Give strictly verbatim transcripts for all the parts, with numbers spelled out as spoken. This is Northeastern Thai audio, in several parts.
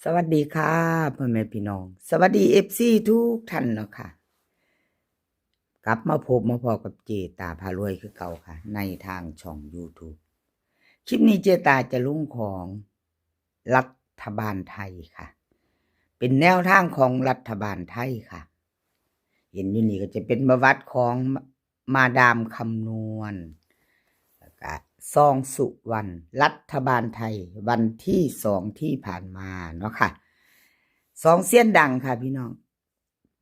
สวัสดีค่ะ พ่อแม่พี่น้อง สวัสดี เอฟซี ทุกท่านเนาะค่ะ กลับมาพบมาพ้อกับเจตาพารวยคือเก่าค่ะ ในทางช่อง YouTube คลิปนี้เจตาจะลงของรัฐบาลไทยค่ะ เป็นแนวทางของรัฐบาลไทยค่ะ เห็นอยู่นี่ก็จะเป็นประวัติของมาดามคำนวณ แล้วก็ซองสุวรรณ รัฐบาลไทยวันที่สองที่ผ่านมาเนาะค่ะ สองเซียนดังค่ะพี่น้อง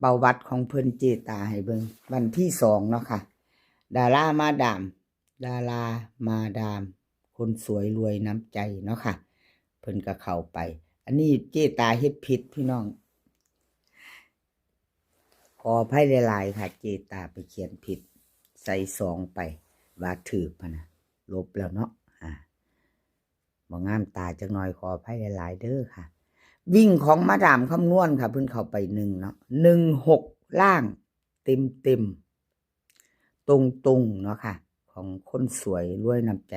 ประวัติของเพิ่นเจตาให้เบิ่งวันที่สองเนาะค่ะ ดารามาดาม ดารามาดาม คนสวยรวยน้ำใจเนาะค่ะ เพิ่นก็เข้าไป อันนี้เจตาเฮ็ดผิดพี่น้อง ขออภัยหลายๆค่ะ เจตาไปเขียนผิด ใส่สองไป ว่าถืกพะนะ ลบแล้วเนาะ อ่า บ่งามตาจักหน่อย ขออภัยหลายๆเด้อค่ะ วิ่งของมาดามคำนวณค่ะ เพิ่นเข้าไปหนึ่งเนาะ หนึ่งหก ล่าง เต็มๆ ตรงๆเนาะค่ะ ของคนสวยรวยน้ำใจ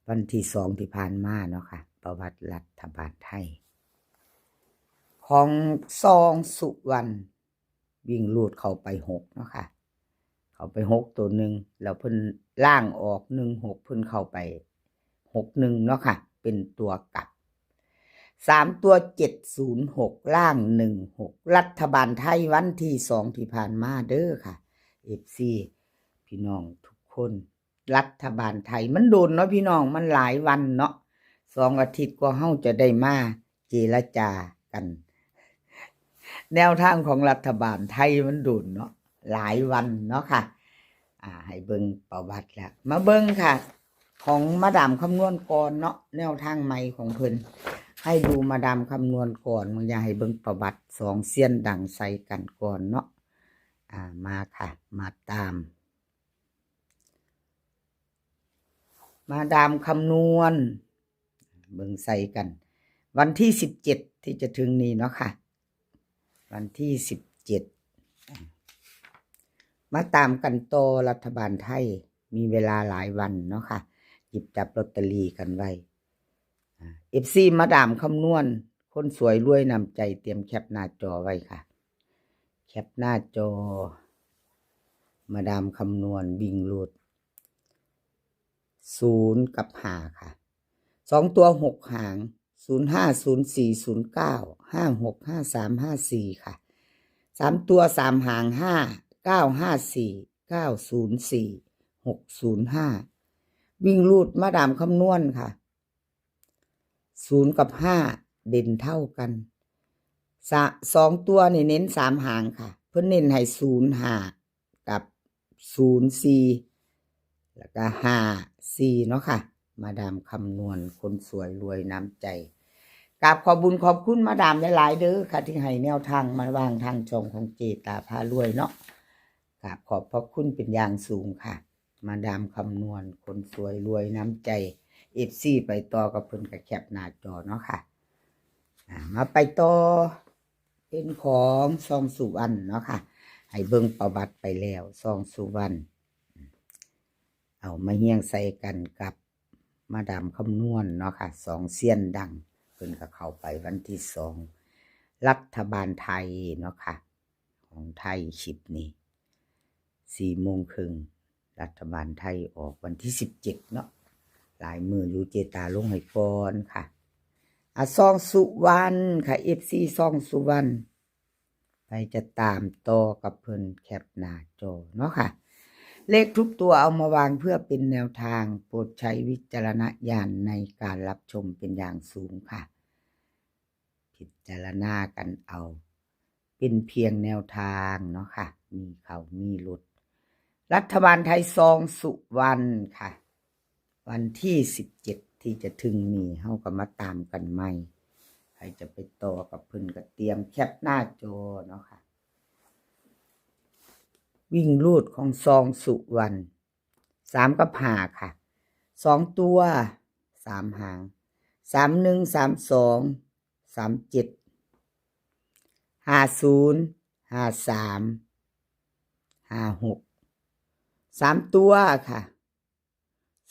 วันที่สองที่ผ่านมาเนาะค่ะ ประวัติรัฐบาลไทย ของซองสุวรรณ วิ่งรูดเข้าไปหกเนาะค่ะ เข้าไปหกตัวหนึ่ง แล้วเพิ่นล่างออกหนึ่งหก เพิ่นเข้าไปหกหนึ่งเนาะค่ะ เป็นตัวกลับ สามตัว เจ็ดศูนย์หก ล่างหนึ่งหก รัฐบาลไทยวันที่สองที่ผ่านมาเด้อค่ะ เอฟซี พี่น้องทุกคน รัฐบาลไทยมันโดนเนาะพี่น้อง มันหลายวันเนาะ สองอาทิตย์กว่าเฮาจะได้มาเจรจากัน แนวทางของรัฐบาลไทยมันโดนเนาะ หลายวันเนาะค่ะ อ่า ให้เบิ่งประวัติแล้ว มาเบิ่งค่ะ ของมาดามคำนวณก่อนเนาะ แนวทางใหม่ของเพิ่น ให้ดูมาดามคำนวณก่อน บางอย่างให้เบิ่งประวัติสองเซียนดังใส่กันก่อนเนาะ อ่า มาค่ะ มาตาม มาดามคำนวณ เบิ่งใส่กัน วันที่สิบเจ็ดที่จะถึงนี้เนาะค่ะ วันที่สิบเจ็ด มาตามกันต่อรัฐบาลไทย มีเวลาหลายวันเนาะค่ะ หยิบจับลอตเตอรี่กันไว้ อ่า เอฟซี มาดามคำนวณ คนสวยรวยน้ำใจ เตรียมแคปหน้าจอไว้ค่ะ แคปหน้าจอ มาดามคำนวณวิ่งรูด ศูนย์กับห้าค่ะ สองตัวหกหาง ศูนย์ห้า ศูนย์สี่ ศูนย์เก้า ห้าหก ห้าสาม ห้าสี่ค่ะ สามตัวสามหาง ห้าเก้า ห้าสี่ เก้าศูนย์สี่ หกศูนย์ห้า วิ่งรูดมาดามคำนวณค่ะ ศูนย์กับห้า เด่นเท่ากัน สะ- สองตัวนี่เน้นสามหางค่ะ เพิ่นเน้นให้ศูนย์ห้า กับศูนย์สี่ แล้วก็ห้าสี่เนาะค่ะ มาดามคำนวณ คนสวยรวยน้ำใจ กราบขอบบุญขอบคุณมาดามหลายๆเด้อค่ะ ที่ให้แนวทางมาวางทางช่องของเจตาพารวยเนาะ กราบขอบพระคุณเป็นอย่างสูงค่ะ มาดามคำนวณ คนสวยรวยน้ำใจ เอฟซี ไปต่อกับเพิ่นก็แคปหน้าจอเนาะค่ะ อ่า มาไปต่อ เป็นของซองสุวรรณเนาะค่ะ ให้เบิ่งประวัติไปแล้ว ซองสุวรรณ เอามาเฮียงใส่กันกับมาดามคำนวณเนาะค่ะ สองเซียนดัง เพิ่นก็เข้าไปวันที่สอง รัฐบาลไทยเนาะค่ะ ของไทยคลิปนี้ สี่โมงครึ่ง รัฐบาลไทยออกวันที่สิบเจ็ดเนาะ หลายมื้ออยู่ เจตาลงให้ก่อนค่ะ อ่ะ ซองสุวรรณค่ะ เอฟซี ซองสุวรรณ ไปจะตามต่อกับเพิ่นแคปหน้าจอเนาะค่ะ เลขทุกตัวเอามาวางเพื่อเป็นแนวทาง โปรดใช้วิจารณญาณในการรับชมเป็นอย่างสูงค่ะ พิจารณากันเอา เป็นเพียงแนวทางเนาะค่ะ มีเข้ามีหลุด รัฐบาลไทยซองสุวรรณค่ะ วันที่สิบเจ็ดที่จะถึงนี้ เฮาก็มาตามกันใหม่ ใครจะไปต่อกับเพิ่นก็เตรียมแคปหน้าจอเนาะค่ะ วิ่งรูดของซองสุวรรณ สามกับห้าค่ะ สองตัว สามหาง สามหนึ่ง สามสอง สามเจ็ด ห้าศูนย์ ห้าสาม ห้าหก สามตัวค่ะ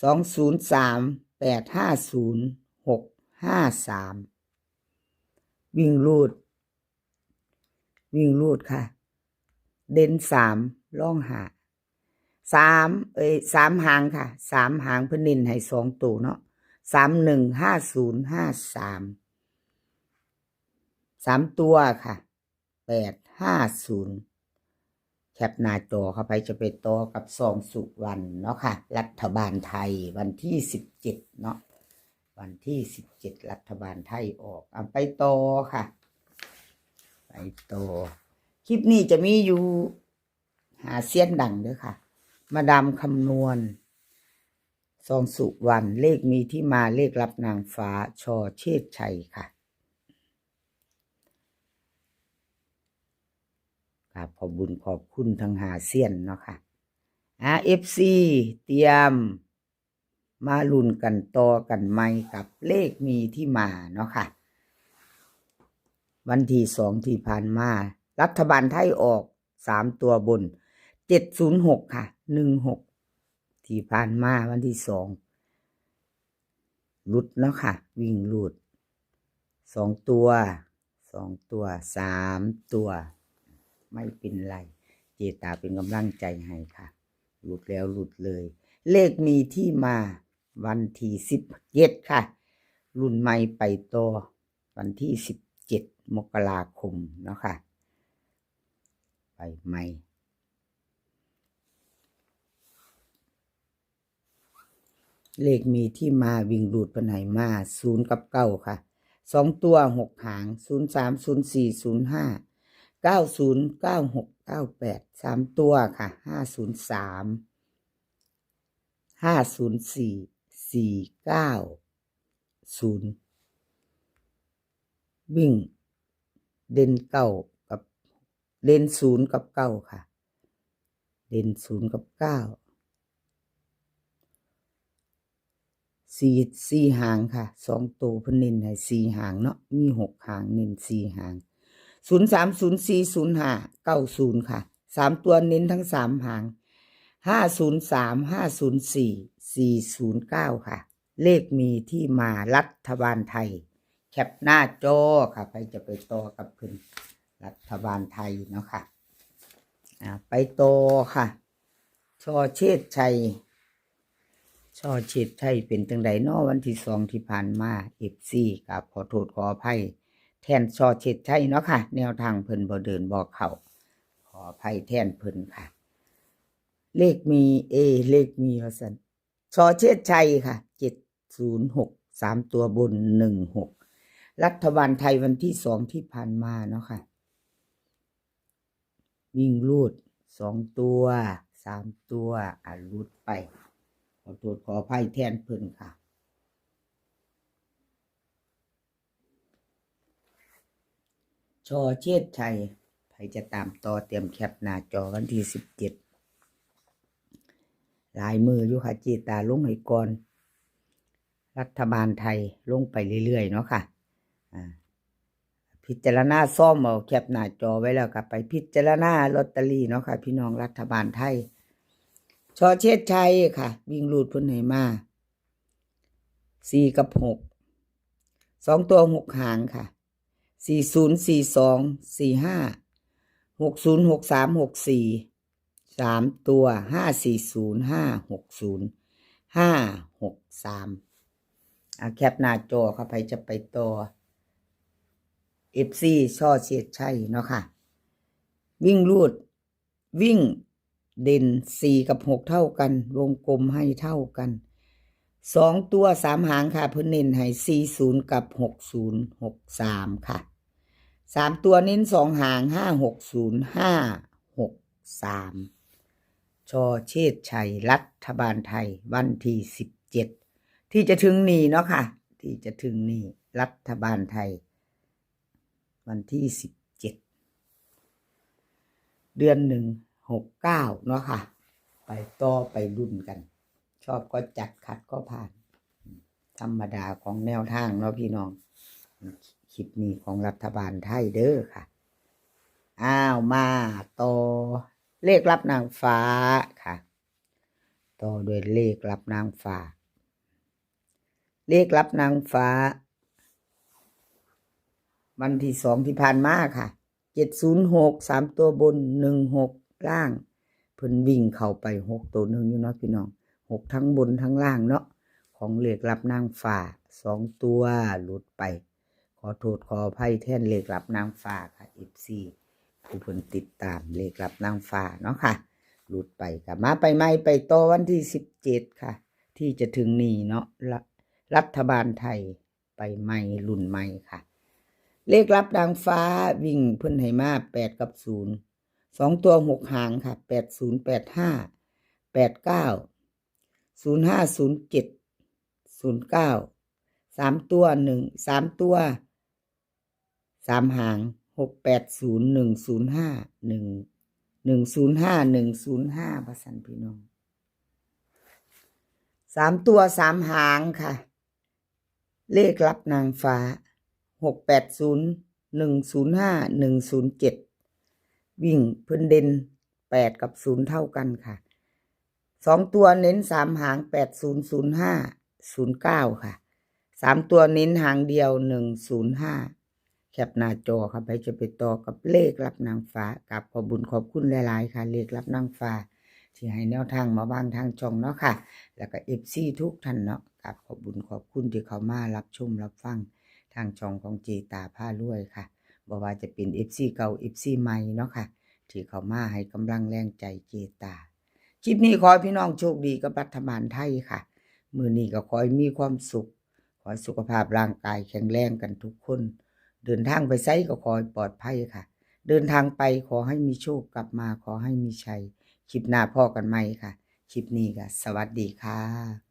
สองศูนย์สาม แปดห้าศูนย์ หกห้าสาม วิ่งรูด วิ่งรูดค่ะ เด่นสาม รองห้า สาม เอ้ย สามหางค่ะ สามหาง เพิ่นเน้นให้สองตัวเนาะ สามหนึ่ง ห้าศูนย์ ห้าสาม สามตัวค่ะ แปดห้าศูนย์ แคปหน้าจอค่ะ ไผจะไปต่อกับซองสุวรรณเนาะค่ะ รัฐบาลไทยวันที่สิบเจ็ดเนาะ วันที่สิบเจ็ด รัฐบาลไทยออก เอาไปต่อค่ะ ไปต่อ คลิปนี้จะมีอยู่ห้าเซียนดังเด้อค่ะ มาดามคำนวณ ซองสุวรรณ เลขมีที่มา เลขลับนางฟ้า ช.เชษชัยค่ะ กราบขอบบุญขอบคุณทั้งห้าเซียนเนาะค่ะ อ่า เอฟซี เตรียมมาลุ้นกันต่อกันใหม่กับเลขมีที่มาเนาะค่ะ วันที่สองที่ผ่านมา รัฐบาลไทยออกสามตัวบน เจ็ดศูนย์หกค่ะ หนึ่งหก ที่ผ่านมาวันที่สอง หลุดเนาะค่ะ วิ่งหลุด สองตัว สองตัว สามตัว ไม่เป็นไร เจตาเป็นกำลังใจให้ค่ะ หลุดแล้วหลุดเลย เลขมีที่มาวันที่สิบเจ็ดค่ะ รุ่นใหม่ไปต่อ วันที่สิบเจ็ด มกราคมเนาะค่ะ ไปใหม่ เลขมีที่มาวิ่งรูดเพิ่นให้มา ศูนย์กับเก้าค่ะ สองตัวหกหาง ศูนย์สาม ศูนย์สี่ ศูนย์ห้า เก้าศูนย์ เก้าหก เก้าแปด สามตัวค่ะ ห้าศูนย์สาม ห้าศูนย์สี่ สี่เก้าศูนย์ วิ่งเด่นเก้ากับ เด่นศูนย์กับเก้าค่ะ เด่นศูนย์กับเก้า สี่ สี่หางค่ะ สองตัวเพิ่นเน้นให้สี่หางเนาะ มีหกหาง เน้นสี่หาง ศูนย์สาม ศูนย์สี่ ศูนย์ห้า เก้าศูนย์ค่ะ สามตัวเน้นทั้งสามหาง ห้าศูนย์สาม ห้าศูนย์สี่ สี่ศูนย์เก้าค่ะ เลขมีที่มารัฐบาลไทย แคปหน้าจอค่ะ ไผจะไปต่อกับเพิ่น รัฐบาลไทยเนาะค่ะ อ่า ไปต่อค่ะ ช.เชษชัย ช.เชษชัยเป็นจังใดเนาะ วันที่สองที่ผ่านมา เอฟซี กราบขอโทษขออภัยแทน ช.เชษชัยเนาะค่ะ แนวทางเพิ่นบ่เดินบ่เข้า ขออภัยแทนเพิ่นค่ะ เลขมี เอ เลขมีว่าซั่น ช.เชษชัยค่ะ เจ็ดศูนย์หก สามตัวบน หนึ่งหก รัฐบาลไทยวันที่สองที่ผ่านมาเนาะค่ะ วิ่งรูดสองตัว สามตัว อ่ะ หลุดไป ขอโทษขออภัยแทนเพิ่นค่ะ ช.เชษชัย ไผจะตามต่อเตรียมแคปหน้าจอวันที่สิบเจ็ด หลายมื้ออยู่ค่ะ เจตาลงให้ก่อน รัฐบาลไทยลงไปเรื่อยๆเนาะค่ะ อ่า พิจารณาซ่อมเอา แคปหน้าจอไว้แล้วก็ไปพิจารณาลอตเตอรี่เนาะค่ะ พี่น้อง รัฐบาลไทย ช.เชษชัยค่ะ วิ่งรูดเพิ่นให้มา สี่กับหก สองตัวหกหางค่ะ สี่ศูนย์ สี่สอง สี่ห้า หกศูนย์ หกสาม หกสี่ สามตัว ห้าสี่ศูนย์ ห้าหกศูนย์ ห้าหกสาม อ่ะ แคปหน้าจอค่ะ ไผจะไปต่อ เอฟซี ช.เชษชัยเนาะค่ะ วิ่งรูด วิ่งเด่นสี่กับหกเท่ากัน วงกลมให้เท่ากัน สองตัวสามหางค่ะ เพิ่นเน้นให้สี่ศูนย์กับหกศูนย์ หกสามค่ะ สามตัวเน้นสองหาง ห้าหกศูนย์ ห้าหกสาม ช.เชษชัย รัฐบาลไทย วันที่สิบเจ็ด ที่จะถึงนี้เนาะค่ะ ที่จะถึงนี้ รัฐบาลไทย วันที่สิบเจ็ด เดือนหนึ่ง หกเก้าเนาะค่ะ ไปต่อไปลุ้นกัน ชอบก็จัด ขัดก็ผ่าน ธรรมดาของแนวทางเนาะพี่น้อง คลิปนี้ของรัฐบาลไทยเด้อค่ะ อ้าว มาต่อเลขลับนางฟ้าค่ะ ต่อด้วยเลขลับนางฟ้า เลขลับนางฟ้า วันที่สองที่ผ่านมาค่ะ เจ็ดศูนย์หก สามตัวบน หนึ่งหก ล่าง เพิ่นวิ่งเข้าไปหกตัวหนึ่งอยู่เนาะพี่น้อง หกทั้งบนทั้งล่างเนาะ ของเลขลับนางฟ้า สองตัวหลุดไป ขอโทษขออภัยแทนเลขลับนางฟ้าค่ะ เอฟซี ผู้เพิ่นติดตามเลขลับนางฟ้าเนาะค่ะ หลุดไปก็มาไปใหม่ไปต่อวันที่สิบเจ็ดค่ะ ที่จะถึงนี้เนาะ รัฐบาลไทยไปใหม่รุ่นใหม่ค่ะ เลขลับนางฟ้าวิ่งเพิ่นให้มาแปดกับศูนย์ สองตัวหกหางค่ะ แปดศูนย์ แปดห้า แปดเก้า ศูนย์ห้า ศูนย์เจ็ด ศูนย์เก้า สามตัวหนึ่ง สามตัว สามหาง หกแปดศูนย์ หนึ่งศูนย์ห้า หนึ่ง หนึ่งศูนย์ห้า หนึ่งศูนย์ห้า ว่าซั่นพี่น้อง สามตัวสามหางค่ะ เลขลับนางฟ้า หกแปดศูนย์ หนึ่งศูนย์ห้า หนึ่งศูนย์เจ็ด วิ่งเพิ่นเด่นแปดกับศูนย์เท่ากันค่ะ สองตัวเน้นสามหาง แปดศูนย์ ศูนย์ห้า ศูนย์เก้า ค่ะ สามตัวเน้นหางเดียว หนึ่งศูนย์ห้า แคปหน้าจอค่ะ ไปจะไปต่อกับเลขลับนางฟ้ากราบขอบบุญขอบคุณหลายๆค่ะ เลขลับนางฟ้า ที่ให้แนวทางมาบ้างทางช่องเนาะค่ะ แล้วก็ เอฟซี ทุกท่านเนาะ กราบขอบบุญขอบคุณที่เข้ามารับชมรับฟังทางช่องของเจตาพารวยค่ะ บ่ว่าจะเป็น เอฟซี เก่า เอฟซี ใหม่เนาะค่ะ ที่เข้ามาให้กำลังแรงใจเจตา คลิปนี้ขอให้พี่น้องโชคดีกับรัฐบาลไทยค่ะ มื้อนี้ก็ขอให้มีความสุข ขอให้สุขภาพร่างกายแข็งแรงกันทุกคน เดินทางไปไสก็ขอให้ปลอดภัยค่ะ เดินทางไปขอให้มีโชค กลับมาขอให้มีชัย คลิปหน้าพ้อกันใหม่ค่ะ คลิปนี้ก็สวัสดีค่ะ